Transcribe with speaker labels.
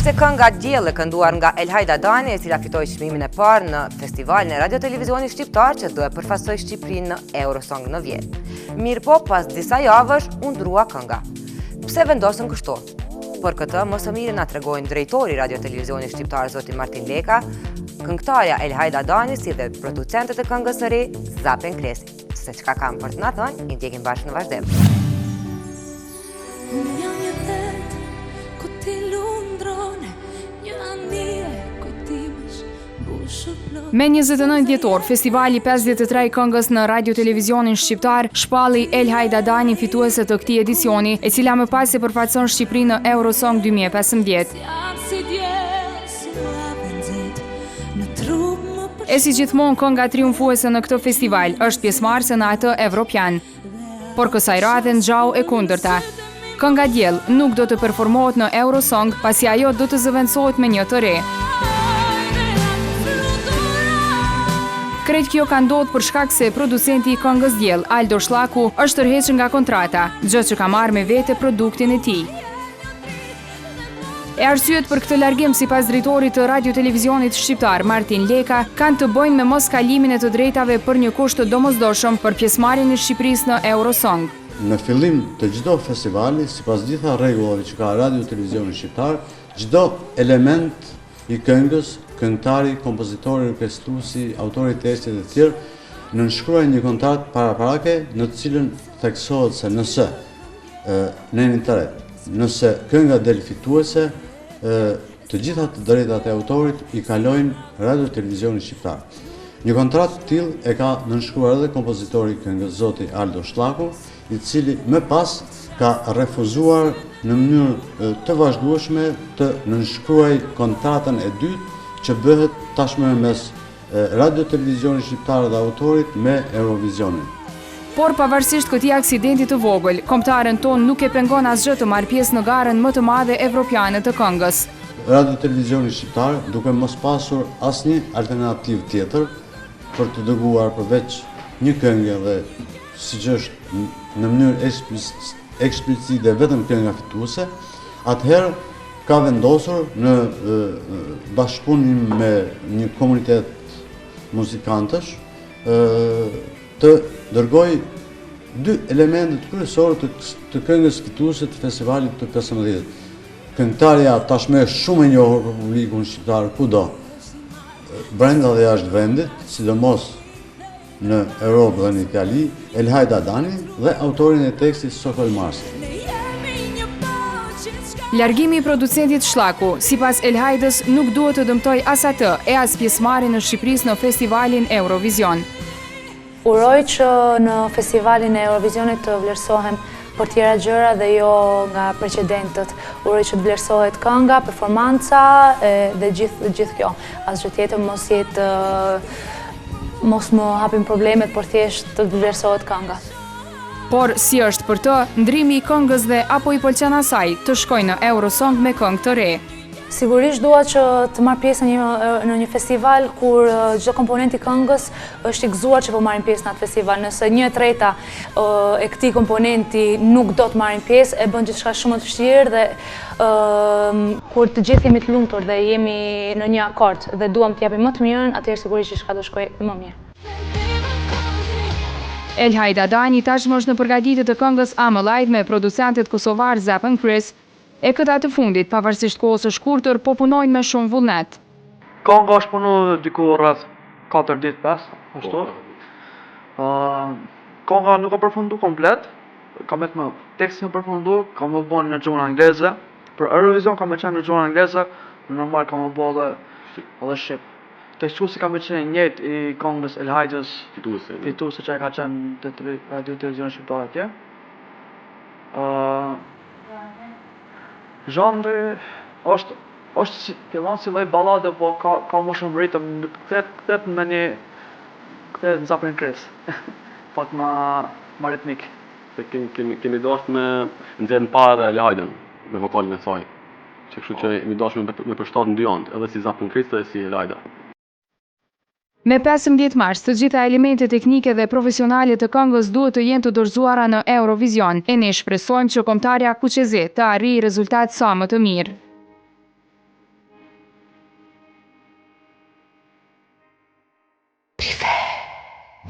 Speaker 1: Ishte kënga Diell e kënduar nga Elhaida Dani, e cila fitoi çmimin e parë në festivalin e Radio Televizionit Shqiptar që do e përfaqësojë Shqipërinë në Eurosong në Vjenë. Mirëpo, pas disa javësh, u ndrua kënga. Pse vendosën kështu? Për këtë, më së miri na tregojnë drejtori i Radio Televizionit Shqiptar, zoti Martin Leka, këngëtarja Elhaida Dani, si dhe producentët e këngës së re, Zap and Chris. Se çka kanë për të na thënë, i ndjekim bashkë në vazhdim.
Speaker 2: Unë jam një det ku ti lundron Një anije kujtimesh mbushur plot
Speaker 3: Me 29 dhjetor, festivali 53 i këngës në Radio Televizionin Shqiptar shpalli Elhaida Dani fituese të këtij edicioni, e cila më pas e përfaqëson Shqipërinë në Eurosong 2015.
Speaker 2: Jam si diell, si lavë e nxehtë Në trup më
Speaker 3: E si gjithmonë kënga triumfuese në këtë festival është pjesëmarrëse në atë evropian. Por kësaj radhe ngjau e kundërta. Kënga Diell nuk do të performohet në Eurosong, pasi ajo do të zëvendësohet me një të re. Krejt kjo ka ndodhur për shkak se producenti i këngës Diell, Aldo Shllaku, është tërhequr nga kontrata, gjë që ka marrë me vete produktin e tij. E arsyet për këtë largim sipas drejtorit të Radio Televizionit Shqiptar, Martin Leka, kanë të bëjnë me moskalimin e të drejtave për një kusht të domosdoshëm për pjesëmarrjen e Shqipërisë në Eurosong.
Speaker 4: Në fillim të çdo festivali, sipas gjitha rregullave që ka Radio Televizioni Shqiptar, çdo element i këngës, këngëtari, kompozitori, orkestruesi, autori i tekstit e të tjerë, nënshkruajnë një kontratë paraprake në të cilën theksohet se nëse Neni 3. Nëse kënga del fituese, të gjitha të drejtat e autorit i kalojnë Radio Televizionit Shqiptar. Një kontratë të tillë e ka nënshkruar edhe kompozitori i këngës, zoti Aldo Shllaku, i cili më pas ka refuzuar në mënyrë të vazhdueshme të nënshkruajë kontratën e dytë që bëhet tashmë mes Radio Televizionit Shqiptar dhe autorit me Eurovizionin.
Speaker 3: Por pavarësisht këtij aksidenti të vogël, kombëtaren tonë nuk e pengon asgjë të marrë pjesë në garën më të madhe evropiane të këngës.
Speaker 4: Radio Televizioni Shqiptar, duke mos pasur asnjë alternativë tjetër për të dërguar përveç një kënge dhe siç është në mënyrë eksplicite vetëm kënga fituese, atëherë ka vendosur në bashkëpunim me një komunitet muzikantësh të dërgojë dy elementët kryesorë të, të këngës fituese të festivalit të 15. Këngëtarja tashmë është shumë e njohur për publikun shqiptar kudo, brenda dhe jashtë vendit, sidomos në Europë dhe në Itali, Elhaida Dani dhe autorin e tekstit Sokol Marsi.
Speaker 3: Largimi i producentit Shllaku, sipas Elhaidës, nuk duhet të dëmtojë as atë e as pjesëmarrjen e Shqipërisë në festivalin Eurovision.
Speaker 5: Uroj që në festivalin e Eurovizionit të vlerësohem për tjera gjëra dhe jo nga precedentët. Uroj që të vlerësohet kënga, performanca dhe gjithë gjithë kjo. Asgjë tjetër mos jetë mos më hapin problemet, por thjesht të vlerësohet kënga.
Speaker 3: Por, si është për të, ndrimi i këngës dhe apo i pëlqen asaj të shkojë në Eurosong me këngë të re.
Speaker 5: Sigurisht dua që të marr pjesë në një në një festival kur çdo komponent i këngës është i gëzuar që po marrin pjesë në atë festival. Nëse një e treta e këtij komponenti nuk do të marrin pjesë, e bën gjithçka shumë më të vështirë dhe kur të gjithë jemi të lumtur dhe jemi në një akord dhe duam të japim më të mirën, atëherë sigurisht gjithçka do shkojë më mirë.
Speaker 3: Elhaida Dani tashmë është në përgatitje të këngës I'm Alive me producentët kosovarë Zap and Chris. E këta të fundit, pavarësisht kohës së shkurtër, po punojnë me shumë vullnet.
Speaker 6: Kënga është punu diku rreth 4 ditë, 5, ashtu. Kënga nuk ka përfundu komplet, ka met më teksti ka përfundu, ka me bo në gjuhën angleze. Për Eurovision ka me qenë në gjuhën angleze, normal ka me bo edhe edhe shqip. Tekstuesi ka me qenë i njëjtë i këngës Elhaidës,
Speaker 7: Fituese.
Speaker 6: fituese që e ka qenë te Radio Televizioni Shqiptar atje. Zhanri është është si fillon si lloj balade, po ka ka më shumë ritëm, kthehet kthehet në një kthehet në Zap and Chris. Pak ma ma ritmik.
Speaker 7: Se kemi kemi kemi dashur me nxjerr në pah Elhaidën me vokalin e saj. Që kështu që kemi dashur me me përshtat në dy anët, edhe si Zap and Chris edhe si Elhaida.
Speaker 3: Me 15 mars, të gjitha elementet teknike dhe profesionale të këngës duhet të jenë të dorëzuara në Eurovision, e ne shpresojmë që kombëtarja kuqezi të arrijë rezultat sa më të mirë.